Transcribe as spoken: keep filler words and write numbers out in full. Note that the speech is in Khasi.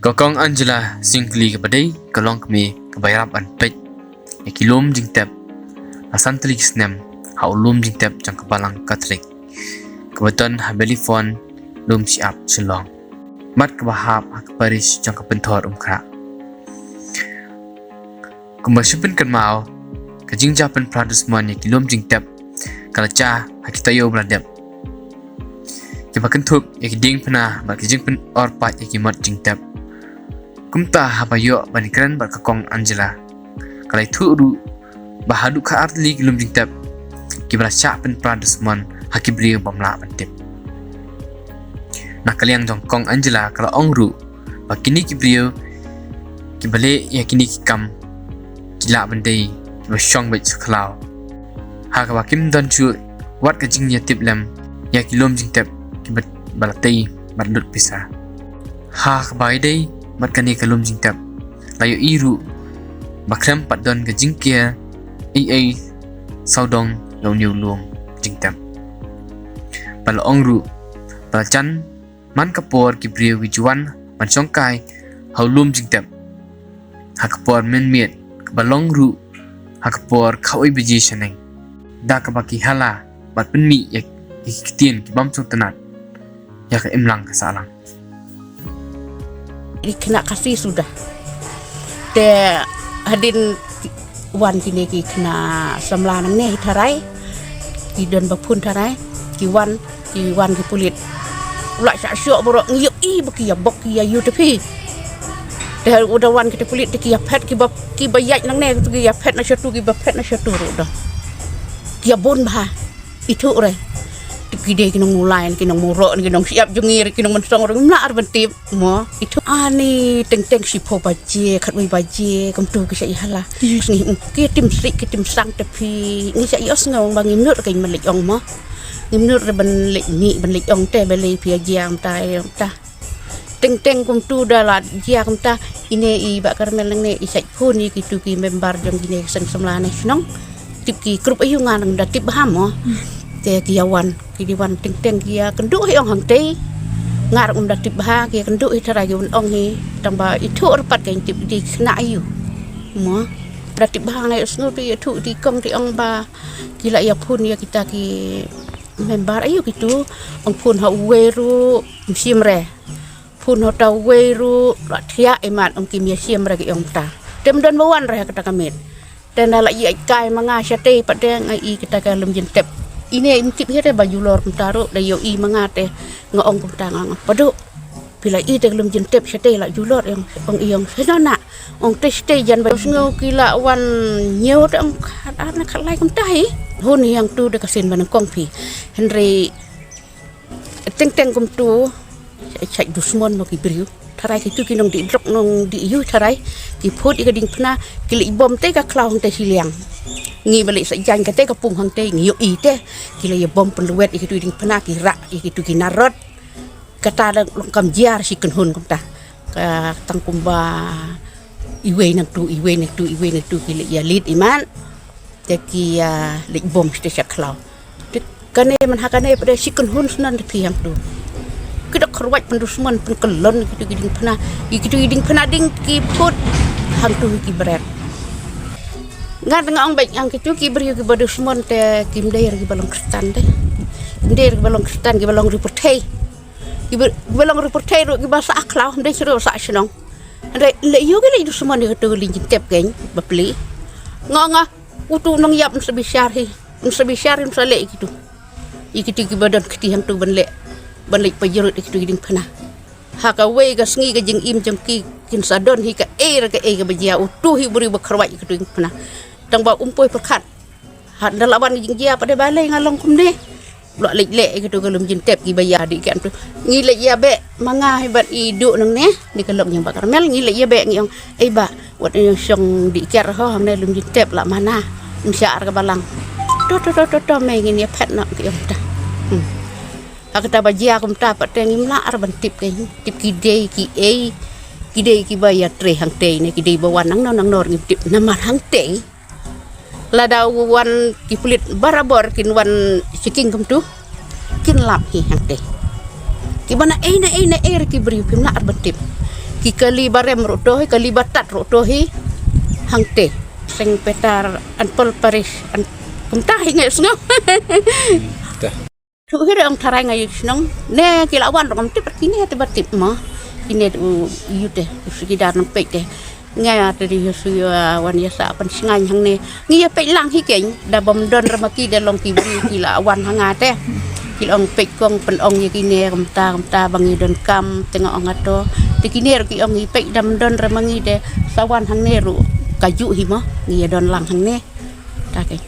Ka Kong Angela Syngkli kaba dei ka longkmie kaba ïarap ban peit ïa ki lum jingtep ha san tylli ki snem ha u lum jingtep jong ka Balang Katholik kaba don ha Ballyphone, Lumshyiap, Shillong, bad kaba hap ha ka parish jong ka Pynthor Umkhrah. Kumba shym pynkynmaw, ka jingjia pynpra dusmon ïa ki lum jingtep ka la jia ha ki taïew ba la dep, kiba kynthup ïa ki diengphna bad ki jingpynurpait ïa ki mot jingtep. Kumta haba ïoh ban ïakren bad ka Kong Angela, ka la ïathuh ruh ba haduh khatar tylli ki lum jingtep kiba la shah pynpra dusmon ha ki briew bym lah ban tip. Na ka liang jong Kong Angela ka la ong ruh ba kine ki briew kiba leh ïa kine ki kam ki lah ban dei kiba shong beit sha khlaw, ha kaba kim don shuh wat ka jingïatiplem ïa ki lum jingtep kiba, ba la tei bad lut pisa. Ha kaba ïadei bad kane ka lum jingtep, la ïohi ruh ba khlem pat don ka jingker ei ei sawdong ïa une u lum jingtep. Ba la ong ruh ba la jan man ka por ki briew ki ju wan ban shongkai ha u lum jingtep ha ka por mynmiet, kaba long ruh ha ka por kawei baje shaneng, da kaba ki hala bad pynmih ïa ki ktien ki bym sngewtynnat ïa ka imlang ka sahlang. Ki khynnah Khasi suda. Te hadien wan kine ki khynnah samla nangne hi tharai, ki don ba phun tharai, ki wan, ki wan ki pulit. U la shah shoh baroh, ngi ïohi ba ki ïa bok ki ïa ïu te phi. Te u da wan kita pulit te ki ïa phet, kiba, kiba ïaid nangne ki ïa phet na shatu, kiba phet na shatu ruh da. Ki ïa bun bha. Ithuh re. Tip ki dei ki nong Mawlai, ki nong Mawroh, ki nong Shyiap jong ngi re, ki nong Mynsong re, ngim lah ar ban tip. Mo, ithuh ani teng teng shiphew baje, khatwei baje, kumtu ki shah ïa hala. Ki tim srik, ki tim sang te phi, ngi shah ïohsngew ba ngim nud re ban leit ong mo. Ngim nud re ban leit mih, ban leit ong te balei phi ïa jia kumta, ïa kumta. Teng teng kumtu da la jia kumta, ine i Bah Karmel nangne i shait phone ïa kitu ki member jong kine ki seng samla ne shnong. Tip ki group aïu nga nang da tip bha mo. Te ki ïa wan, ki dei wan teng teng ki ïa kynduh hi ong hangtei. Nga ruh ngam da tip bha, ki ïa kynduh hi tharai ki wan ong hi, tang ba ithuh re pat kein tip ki dei ki khynnah aïu. Mo. Da tip bha nga ïohsngew te ithuh te kong te ong ba ki la ïa phone ïa kita ki member aïu kitu, ong phone ha uwei ruh, ym shim re. Phone ha uta uwei ruh, la thiah imat ong kim ïa shim re ki ong ta. Te ym don ba wan re ha kata ka miet. Te na la ïa kai ma nga shatei pat te nga i kita ka lum jingtep. Ine im tip hi te ba julor kumta ruh, da ïohi ma nga te nga ong kumta nga ong Paduh. Phi la i te ka lum jingtep shatei la julor, ong i ong shatei na. Ong te shatei jan ba sngew ki la wan ñiew te ong khatar na khatlai kumta hi. Hun hi hangtu da ka sien ba nyngkong phi. Hynrei teng teng kumtu, shait dusmon mo ki briew. Tharai kitu ki nongdih drok nongdih ïu tharai ki phut ïa ka diengphna, ki leit bom te ka khlaw hangtei shiliang. Ngi ba leit sa jaiñ kata ka pung hangtei ngi ïohi te ki la ïa bom pynlwet ïa kitu diengphna, ki rah ïa kitu ki narot. Kata da long kam jia shi kynhun kumta. Ka tang kumba iwei nangtu, iwei nangtu, iwei nangtu ki leit ïa leit imat. Te ki ïa leit bom shatei sha khlaw. Te kane man ha kane pat de shi kynhun snan te phi hangtu. Ki da kyrwat pyndusmon pynkyllon kitu ki diengphna. Kitu ki diengphna ding ki put hangtu ki bret. Nga da nga ong beit ong kitu ki briew kiba dusmon te kim dei re kiba long Khristan te. Kim dei re kiba long Khristan, kiba long ri pyrthei. Kiba, kiba long ri pyrthei ruh kiba sah khlaw, ym dei shuh ruh sah shnong. Hynrei leh ïu ki leh dusmon ïa kitu ki leh jingtep kein bapli. Nga nga utu nongïap ym sa bishar hi, ym sa bishar hi, ym sa leh ïa kitu. Ïa kitu kiba don kti hangtu ban leh, ban leh pajrut ïa kitu ki diengphna. Ha kawei ka sngi ka jingim jong ki kin sa don hi kaei re kaei kaba jia, utu hi u briew ba kyrwat ïa kitu diengphna. Tang ba um poi pyrkhat. Hynda la wan ka jingjia pat de balei nga long kumne. Lok leit leh ïa kitu ka lum jingtep kiba ïa dih kian tu. Ngi leit ïa beh ma nga hi bad i Duh nangne, dei ka lok jong Bah Karmel, ngi leit ïa beh ngi ong, "Ei bah, wat ïa shong dih kiar ho hangne, lum jingtep la mana. Ym shah ar ka balang." "To to to to to mei, ngin ïa phet noh," ki ong ta. Hmm. Ha kata ba jia kumta pat te ngim lah ar ban tip kein, tip ki dei kiei, ki dei kiba ïa trei hangtei ne ki dei ba wan nangno nangno ngim tip namar hangtei. Lada wan ki pulit barabor kin wan checking kumtu, kin lap hi hangtei. Kiba na ei na ei na ei re ki briew phim lah ar ban tip. Ki kali barem ruh to hi, kali batat ruh to hi. Hangte. Seng petar Anpol Parish. An kumta hi ngai sngew. Ta. Thu hi re ong tharai ngai snong. Ne ki la wan ruh ngam tip kine te ba tip ma. Kine u yu te, u sigi dar nang peit te. Ngai ate di yu su yu wan ya sa pan sngai hangne. Ngi ya peit lang hi keng, da bam don rama ki de long ki bri ki la wan hanga te. Ki long peit kong pen ong ya kine kumta kumta bang ya don kam tengah ong ato. Te kine ru ki ong ya peit dam don rama ngi de sa wan hangne ru ka ju hi ma ngi ya don lang hangne. Ta keng.